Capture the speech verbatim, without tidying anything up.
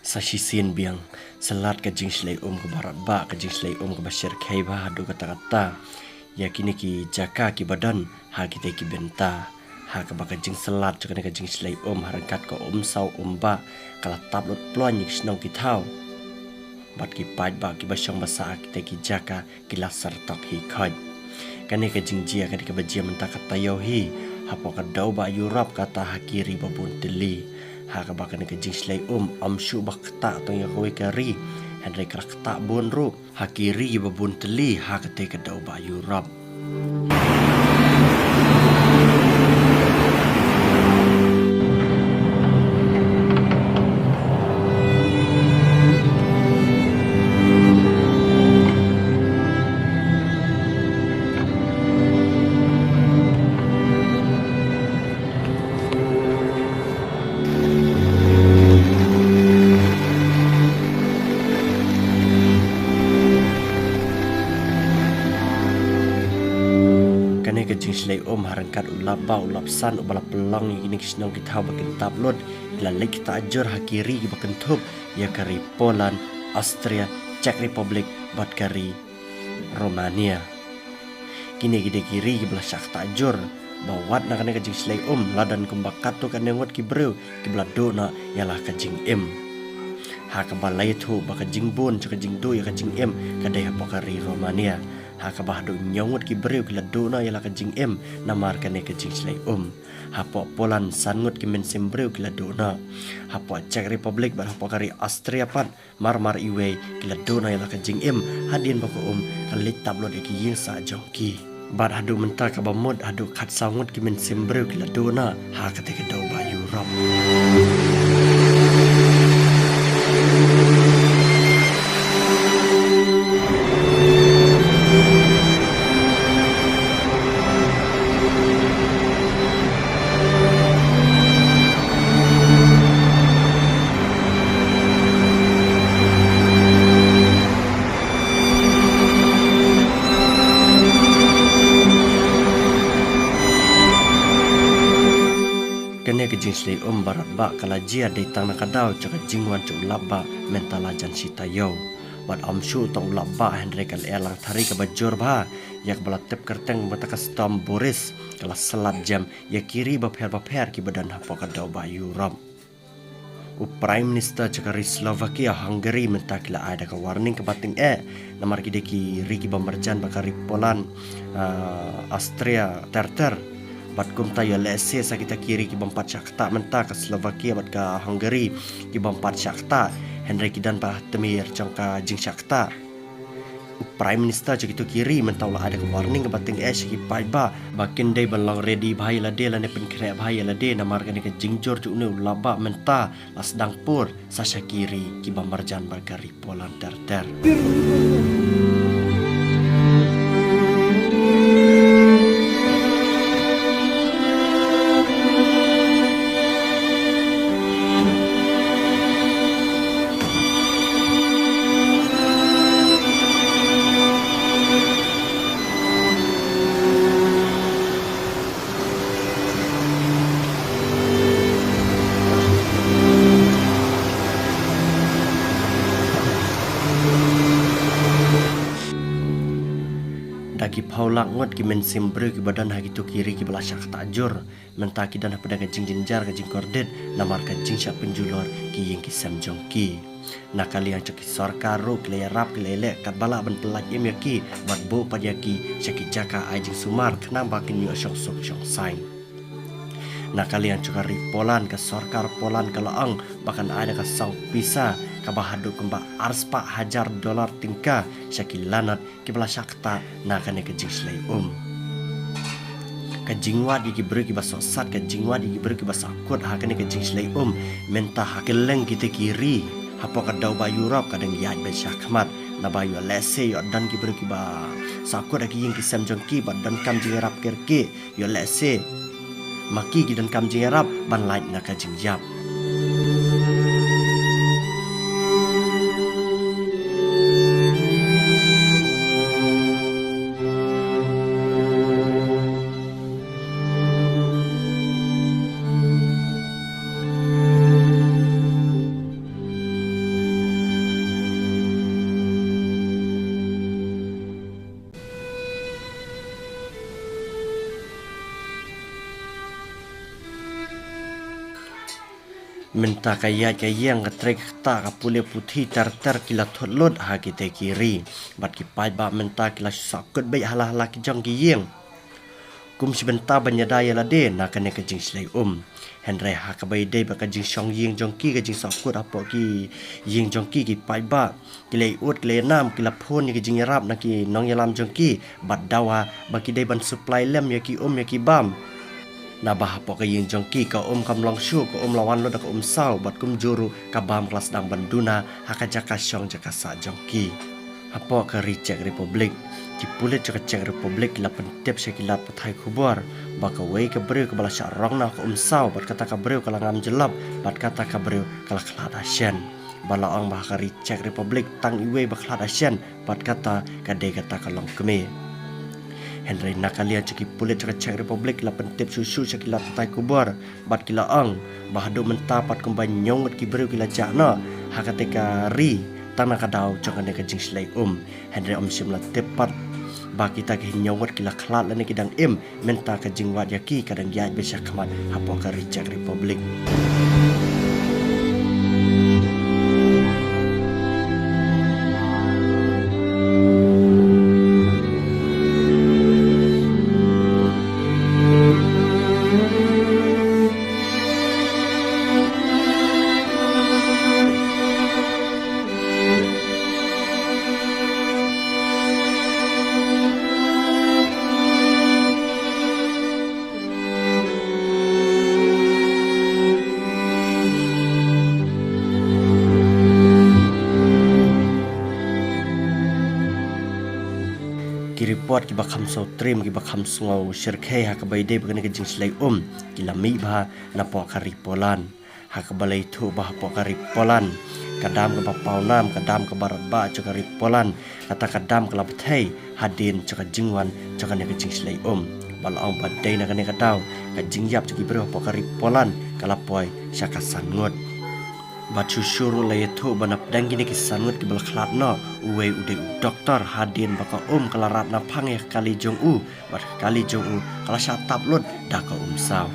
Sa shisien biang, sa lad ka jingshlei um kaba radbah, ka jingshlei um kaba shyrkhei bha haduh katta katta ïa kine ki jaka kiba don ha kitei ki bynta. Ha kaba ka jingsa lad jong kane ka jingshlei um ha ryngkat ka um saw um bah ka la tap lut ploiñ ïa ki shnong ki thaw. Bad ki paidbah kiba shong basa ha kitei ki jaka ki la syrtok hi khoit. Kane ka jingjia ka dei kaba jia mynta ka taïew hi hapoh ka dewbah Europe, kata ha ki ri babun tylli. Ha kaba kane ka jingshlei um ym shuh ba ktah tang ïa kawei ka ri, hynrei ka la ktah bun ruh ha ki ri babun tylli ha katei ka dewbah Europe. Kane ka jingshlei um ha ryngkat u lap bah u lap san uba la pynlong ïa kine ki shnong ki thaw ba kin tap lut, ki la leit ktah jur ha ki ri kiba kynthup ïa ka ri Poland, Austria, Czech Republic bad ka ri Romania. Kine ki dei ki ri kiba la shah ktah jur, ba wat na kane ka jingshlei um la don kumba katto katne ngut ki briew kiba la duh noh ïa la ka jingim. Ha kaba la ïathuh ba ka jingbun jong ka jingduh ïa ka jingim ka dei hapoh ka ri Romania. Ha kaba haduh hynñiew ngut ki briew ki la duh noh ïa la ka jingim namar kane ka jingshlei um. Hapoh Poland san ngut ki mynsiem briew ki la duh noh. Hapoh Czech Republic bad hapoh ka ri Austria pat mar mar iwei ki la duh noh ïa la ka jingim hadien ba ka um ka la leit tap lut ïa ki ïing sah jong ki. Bad haduh mynta kaba mut haduh khatsaw ngut ki mynsiem briew ki la duh noh ha katei ka dewbah Europe. Kane ka jingshlei um ba radbah ka la jia dei tang na ka daw jong ka jingwan jong u lap bah mynta la jan shi taïew. Bad ym shuh tang u lap bah hynrei ka lyer langthari kaba jur bha ïa kaba la tip kyrteng mynta ka Storm Boris ka la sa lad jem ïa ki ri bapher bapher kiba don hapoh ka dewbah Europe. U Prime Minister jong ka ri Slovakia, Hungary mynta ki la ai da ka warning kaba tyngeh namar ki dei ki ri kiba marjan bad ka ri Poland, ah, Austria ter ter. Bad kumta ïoh lehse sa kita ki ri ki bym pat shah ktah mynta ka Slovakia bad ka Hungary ki bym pat shah ktah, hynrei ki don pat ha tmier jong ka jingshah ktah. U Prime Minister jong kito ki ri mynta u la ai da ka warning kaba tyngeh sha ki paidbah ba kin dei ban long ready bha ïa lade lane pynkhreh bha ïa lade namar kane ka jingjur jong une u lap bah mynta la sdang pur sa sha ki ri kiba marjan bad ka ri Poland ter ter. Da ki phew lak ngut ki mynsiem briew kiba don ha kito ki ri kiba la shah ktah jur mynta ki don hapdeng ka jingjynjar ka jingkordit namar ka jingshah pynjulor ki ïing ki sem jong ki. Na ka liang jong ki sorkar ruh ki la ïarap, ki la ïaleh katba lah ban pyllait im ïa ki bad buh pat ïa ki sha ki jaka ai jingsumar khnang ba kin ïoh shong suk shong saiñ. Na ka liang jong ka ri Poland, ka sorkar Poland ka la ong ba kan ai da ka song pisa kaba haduh kumba arspah hajar dolar tyngka sha ki lanot kiba la shah ktah na kane ka jingshlei um. Ka jingwad ïa ki briew kiba sohsat, ka jingwad ïa ki briew kiba sahkut ha kane ka jingshlei um mynta ha kylleng kito ki ri hapoh ka dewbah Europe ka dang ïaid beit shakhmat. Naba ïoh lehse ïoh don ki briew kiba sahkut ha ki ïing ki sem jong ki bad donkam jingïarap kyrkieh, ïoh lehse ma ki ki donkam jingïarap ban lait na ka jingïap. Mynta ka ïaid ka ïeng, ka trei ka ktah, ka pule puthi, ter ter ki la thut lut ha kitei ki ri. Bad ki paidbah mynta ki la sahkut beit ha la ha la ki jong ki ïing. Kum shi bynta ban ïada ïa lade na kane ka jingshlei um. Hynrei ha kaba ïadei bad ka jingshong ïing jong ki, ka jingsahkut hapoh ki ïing jong ki, ki paidbah ki la ïoh, ki la ïanam, ki la phone ïa ki jingïarap na ki nongïalam jong ki bad dawa ba ki dei ban supply lem ïa ki um ïa ki bam. Naba hapoh ka ïing jong ki ka um kam long shuh, ka um la wan lut da ka um saw bad kumjuh ruh ka bam ka la sdang ban duna ha ka jaka shong jaka sah jong ki. Hapoh ka ri Czech Republic, ki pulit jong ka Czech Republic ki la pyntip sha ki lad pathai khubor ba kawei ka briew kaba la shah rong na ka um saw bad kata ka briew ka la ngam jyllop bad kata ka briew ka la khlad ha shen. Ba la ong ba ha ka ri Czech Republic tang iwei ba khlad ha shen bad kata ka dei kata ka longkmie. Hynrei na ka liang jong ki pulit jong ka Czech Republic la pyntip shuh shuh sha ki lad pathai khubor bad ki la ong ba haduh mynta pat kumba hynñiew ngut ki briew ki la jah noh ha katei ka ri tang na ka daw jong kane ka jingshlei um. Hynrei ym shym la tip pat ba kita ki hynñiew ngut ki la khlad lane ki dang im. Mynta ka jingwad ïa ki ka dang ïaid beit shakhmat hapoh ka ri Czech Republic. Ki report kiba kham sngewtriem, kiba kham sngew shyrkhei ha kaba ïadei bad kane ka jingshlei um ki la mih bha napoh ka ri Poland. Ha kaba la ïathuh ba hapoh ka ri Poland, ka dam kaba paw nam, ka dam kaba radbah jong ka ri Poland, kata ka dam ka la bthei hadien jong ka jingwan jong kane ka jingshlei um. Ba la ong ba dei na kane ka daw ka jingïap jong ki briew hapoh ka ri Poland ka la poi sha ka san ngut. Bad shuh shuh ruh la ïathuh ba napdeng kine ki san ngut kiba la khlad noh, uwei u dei u doktor, hadien ba ka um ka la rat naphang ïa ka kali jong u bad ka kali jong u ka la shah tap lut da ka um saw.